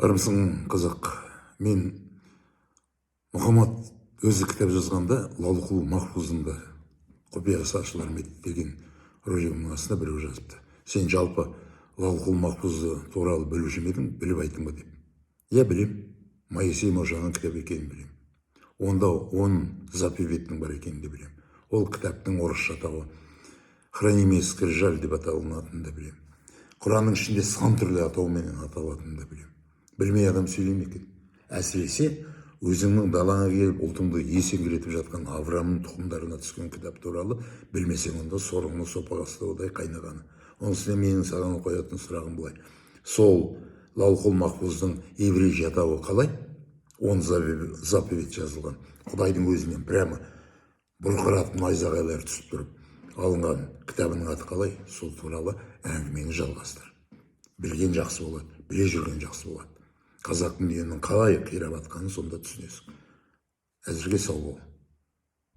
Армысың, қазақ! Мен Мұхаммад өзі кітап жазғанда, Лаухул Махфуздың да құпиясы ашылар ма еді деген ролигімнің астына біреу жазыпты: «Сен жалпы Лаухул Махфузды туралы білуші ме едің, біліп айттың ба?» – деп. Иә, білем. Моисей Мошаның кітап екенін білем. Онда 10 заповедьтің бар екенін де білем. Ол кітаптың орысша атауы «Хранимые скрижаль» деп аталынатынын да білем. Құранның ішінде сан түрлі атауменен аталатынын да білем. Білмей адам сөйлей ме екен? Әсіресе өзіңнің далаңа келіп, ұлтыңды есеңгіретіп жатқан Авраамның тұқымдарына түскен кітап туралы білмесең, онда сорыңның сопақ астаудай қайнағаны. Оның үстіне менің саған қоятын сұрағым былай: сол Лаухул Махфуздың еврейше атауы қалай? 10 заповедь жазылған, Құдайдың өзінен прямо бұрқыратып найзағайлар түсіп тұрып алынған кітабының аты қалай? Сол туралы әңгімені жалғастыр. Білген жақсы болады, біле жүрген жақсы болады. Қазақ дүниенің қалай қирап жатқанын сонда түсінесің. Әзірге сау бол.